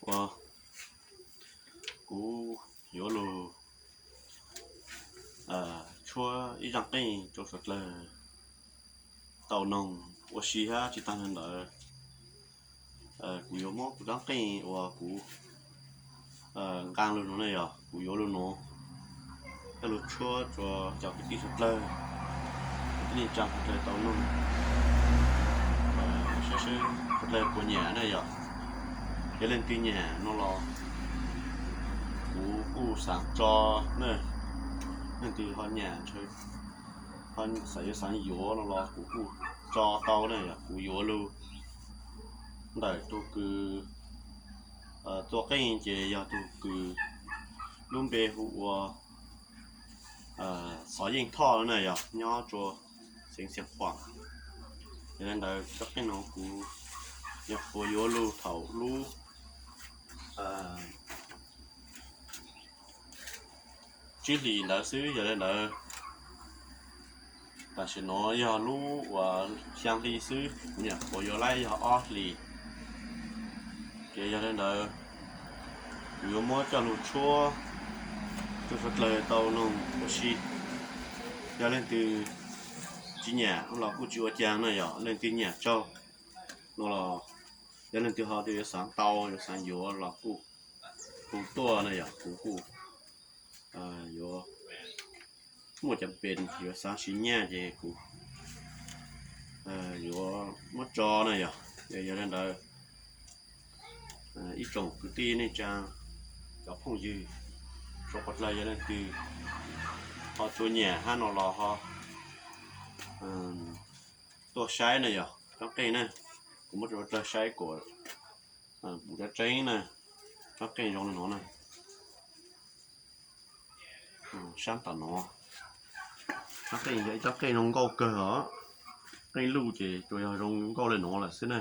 Kuv yuav lug tshuab ib zaaj qeej rua suav dlawg tau noog ua si hab tsi taag le ntawd. Kuv yuav muab kuv zaaj qeej uas kuv nqaa lug nuav ne yog kuv yuav lug nuav coj lug tshuab rua cov kwv tij suav dlawg, kwv tij neej tsaa suav dlawg tau noog, saib seb suav dlawg puas nyam ne yog. Yog leej twg nyam no los kuv kuj xaav tso ne, leej twg ho nyam, xaav yuav xaav yuav no los kuv kuj tso tau ne yog kuv yuav lug ntawm tug kws txua qeej ces yog tug kws lub npe hu ua Xov Yeej Thoj na yog nyob rua xeev Xiav Khuam. Yog le ntawd zaaj qeej nuav kuv nyuam qhuav yuav lug thaum lub tsib hlis ntawd xwb. Yog le ntawd tam sim nuav yog lub uas xyaa hli xwb, kuv nyuam qhuav yuav laib yog ob hlis. Ces yog le ntawd kuv yuav muab coj lug tshuab rua suav dlawg tau noog ua si. Yog leej twg tsi nyam los kuj tsi ua caag na yog, leej twg nyam tsaug no los yog leej twg ho yuav xaav tau yuav xaav yuav los kuj hu tuaj na yog kuv kuj yuav muaj cov pes yuav xaav siv nyaj ces kuv yuav muab tso na yog. Yog le ntawd ib tsoom kwv tij neej tsaa, cov phooj ywg, suav dlawg yog leej twg ho txua nyam hab no los ho tuaj saib na yog zaaj qeej na. Kuv muab rua suav dlawg saib kuas kuv tseeb tseeb na, zaaj qeej zoo le nuav na. Saab tom nuav, zaaj qeej yog ib zaaj qeej zoo nkauj kawg os. Qeej luj ces tsuas yog zoo nkauj le nuav lawm xwb na.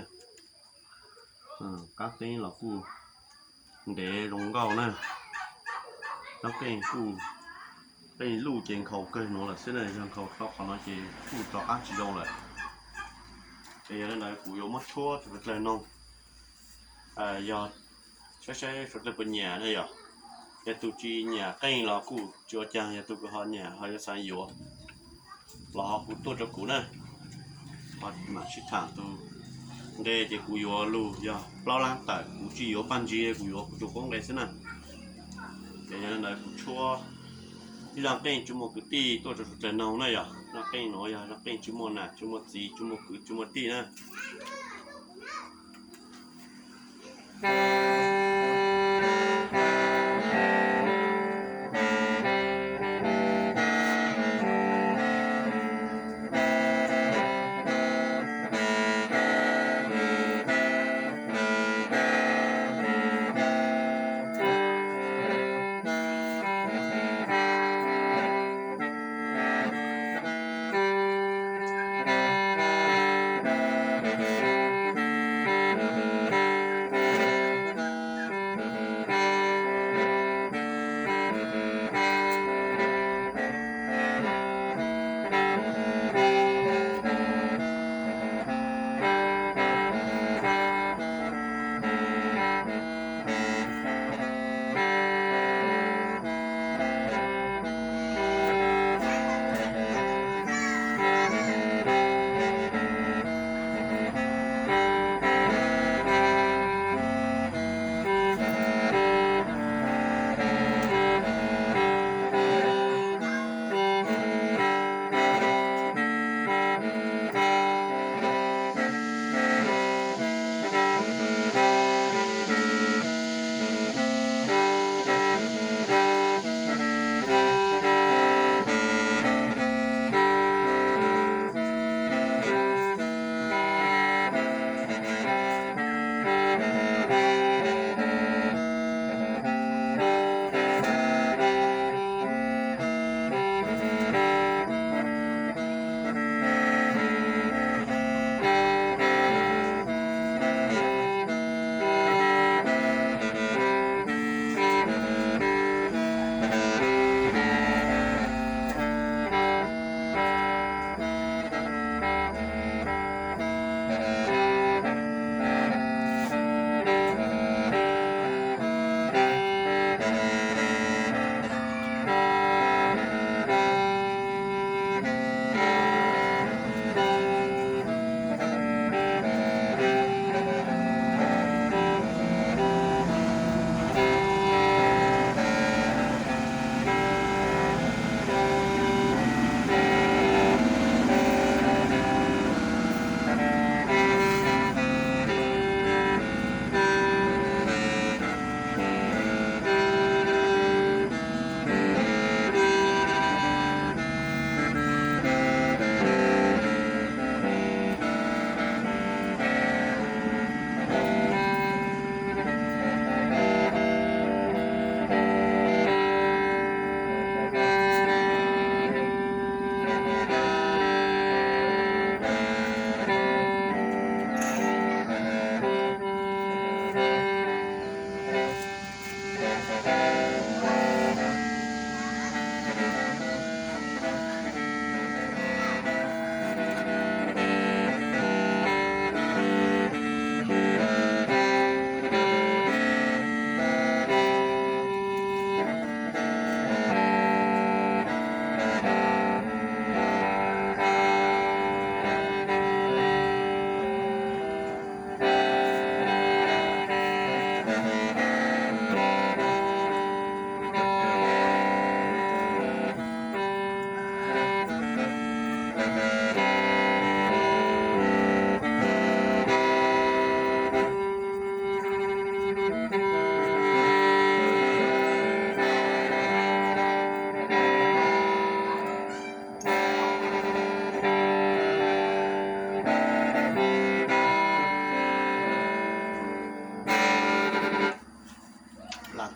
Qaab teeb los kuj ntev zoo nkauj na. Zaaj qeej kuj, qeej luj ces nkhaus kawg nuav lawm xwb na, yog nkhaus tau qhov no ces kuj rov qaab tsi zoo lawm. Ces yog le ntawd kuv yuav muab tshuab rua suav dlawg noog, yog saib saib suav dlawg puas nyam na yog. Yog tug tsi nyam qeej los kuj tsi ua caag, yog tug kws ho nyam ho yuav xaav yuav los ho hu tuaj rua kuv na. Ho mam sib thaam tug nqe ces kuv yuav lug yog plaub laab tawm, kuv tsi yuav paj ntsig, kuv yuav kuv tug qoob nqe xwb na. Ces yog le ntawd kuv tshuab ib zaaj qeej tsi muaj kwv tij tuaj rua suav dlawg noog na yog. Zaaj qeej nuav yog zaaj qeej tsi muaj nam tsi muaj txiv tsi muaj kwv tsi muaj tij na.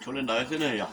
Ua li ntawd xwb ne yog.